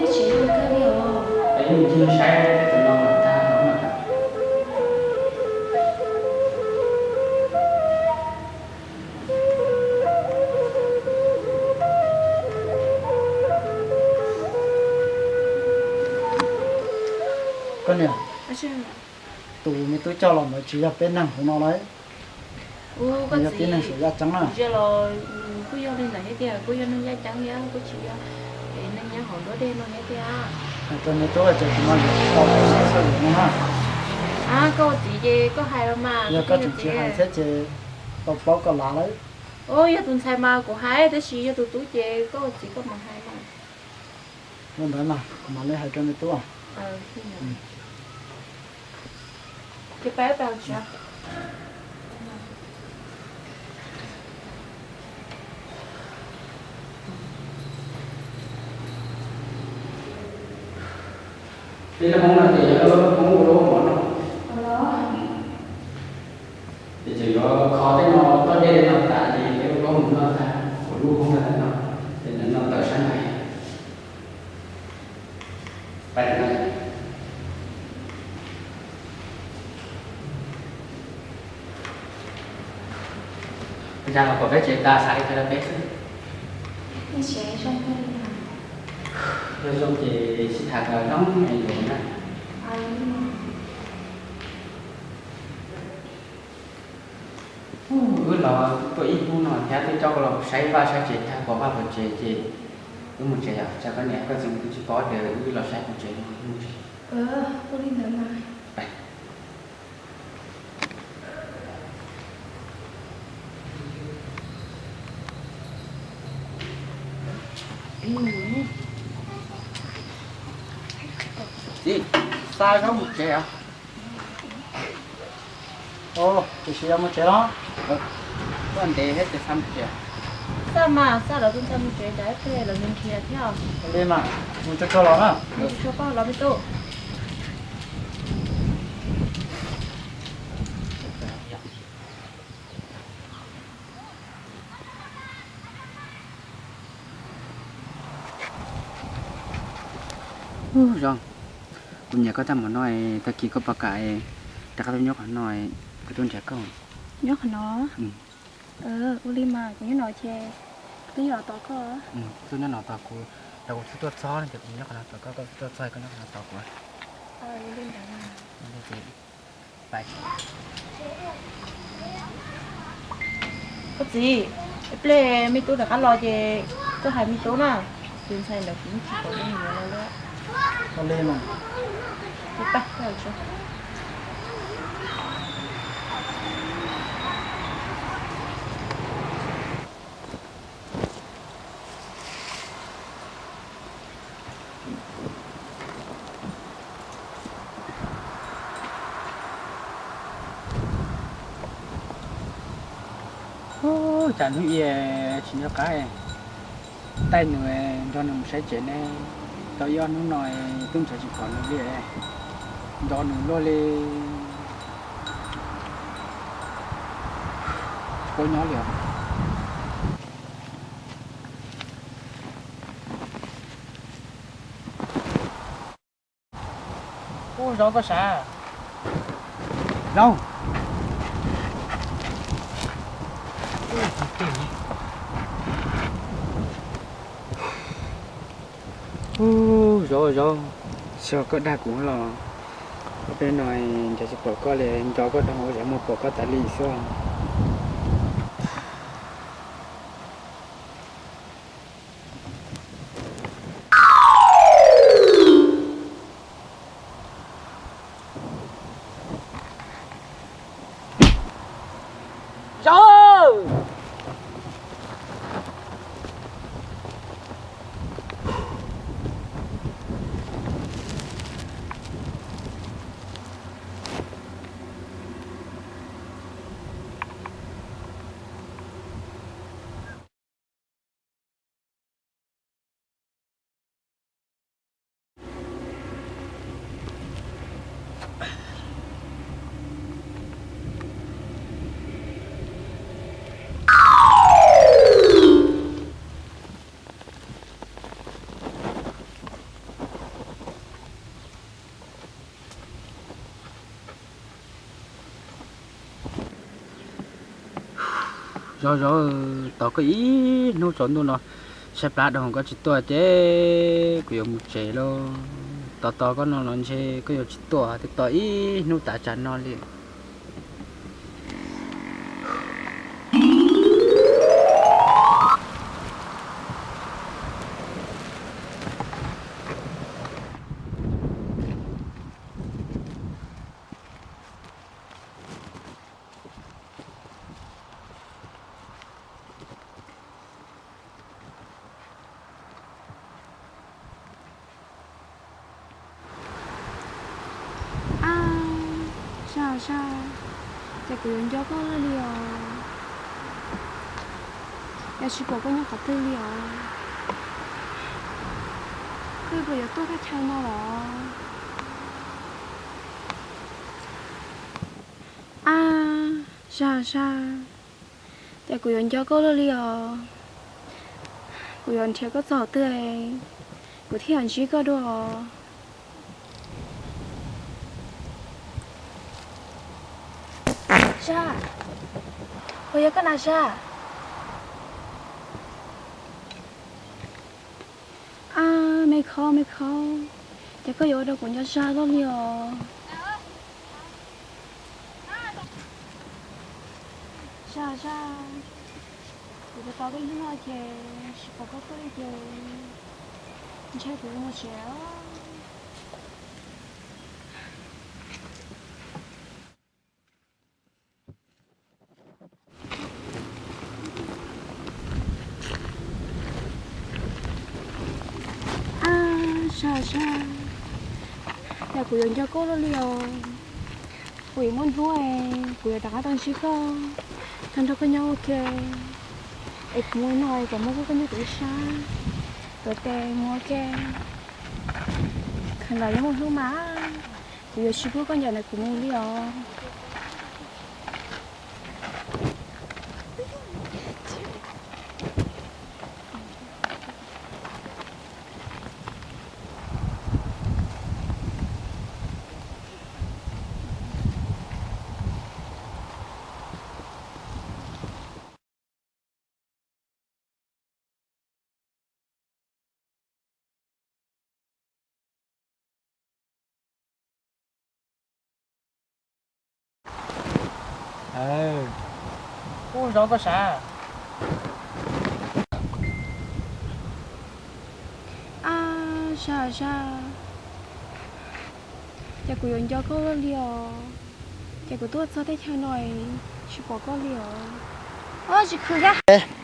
Tsis zoo kawg li os. Es yus cia li saib tus no mas tag los mas. Koj niam, tus me tub coj los ntawd tsis yog peb neeg hauv no lawm. Yog tib neeg saum yaj ceeb na. Kuj yog li ntawd thiab tiag, kuj yog neeg yaj ceeb thiab, kuj tsis yog neeg nyob hauv nruab dej no thiab tiag. Hais rau me tub ces kuv mam li tsis tau saib saib yuav no na. Koj ua txiv ces koj hais los mas. Yog koj tseem tsis hais thiab ces tau plaub koj lav lawm. Yog tus ntxhais mas kuv hais, tab sis yog tus tub ces koj ua txiv koj mam hais mas. Ua ntawd mas kuv mam li hais rau me tub. Peb lub hoob no ces yog lub hoob ua lub mov no. Ces tseem yuav kho tej no, toj dej tej no tas ces peb ua lub mus noj tag kuv lub hoob no, ces nws noj tawm sab ntawd. Ua cas los pom peb tsev tas xav li cas rau peb xwb. Yog zoo ces sib tham kom zoo es yuav na. Wb los tuaj ib hnub no thiab twb coj koj los saib vaj saib tsev tag, pom vaj pom tsev ces wb mus tsev os. Tsam koj niam koj txiv twb tsis paub tias wb los saib puas tsev no, wb mus tsev. Txiv, xa zaub mus tsev os. Tiam sis yuav mus tsev los? Tuaj ntev thiab ces xa mus tsev. Xa mas, xa lawv tus ntxhais mus tsev, cas ib pliag lawv nrhiav thiab. Li mas, mus tsuag tsuag los na. Mus tsuag tsuag koj los me tub. Ub, Zoo, kuv nyiam koj tag npaum no, tag kis koj puas kam rov qab tuaj nyob qhov no, kuv tuaj nrhiav koj. Nyob qhov no? Ua li mas kuv nyob no ces kuv tuaj nyob no tos koj. Koj tuaj nyob no tos kuv, los kuv twb tuaj txog no ces kuv nyob qhov no tos koj, koj twb tuaj txog koj nyob qhov no tos kuv. Ua li ntawd. Koj txiv, ib pliag me tub rov qab los ces koj hais me tub na, tus ntxhais ntawd kuv tsis pom zoo yuav no lawm. Ua li mas. Ub, cas hnub ib tsis nco qab, taij nws nrog nws mus saib tsev ne, tau ib ob hnub no tub ntxhais tsis pom nws li, nco nws luaj li, tsis paub nyob li os. Ub, Zoo koj sav. Zoo. Ub, Zoo, Zoo, xyov koj dag kuv los, ob peb no nco tsis pom koj li, nco koj dhau ua cas muaj pom koj tas li xwb. Zoo! Zov zov, tos koj ib hnub tsaus ntuj no, saib plab dau hauv koj tsis tuaj ces kuv yuav mus tsev lauj. Tos tos koj no los ntshe koj yuav tsis tuaj, twb tos ib hnub tav tsam no li. Ab, Zaj Zaj, cas kuv yuav nco koj luaj li os. Cas tsis pom koj nyob qhov twg li os. Koj puas yuav tuaj thaj chaw no los? Ab, Zaj Zaj, cas kuv yuav nco koj luaj li os. Kuv yuav nrhiav koj txog qhov twg kuv thiaj yuav ntsib koj dua os. Zaj, puas yog koj na Zaj? Ab, me khov me khov, ces koj yuav ua rau kuv nco Zaj luaj li os. Zaj Zaj, kuv tos tos koj ib hnub no ces tsis pom koj tuaj li ces ntshe kuv yuav mus tsev os. Ab, Zaj Zaj, cas kuv yuav nco koj luaj li os. Kuv yuav muaj hnub kuv yuav rov qab tau ntsib koj, tau nrog koj nyob ua ke. Es kuv mus no es kom muaj koj nyob kuv ib sab, tuav tes mus ua ke. Khaws ntawv yuav muaj hnub mas kuv yuav tsis pub koj ncaim ntawm kuv mus li os. Ub, zoo koj sav. Ab, Zaj Zaj, ces kuv yuav nco koj luaj li os. Ces kuv tuaj txog teb chaws no tsis pom koj li os. Ob, tsis khwv thiab.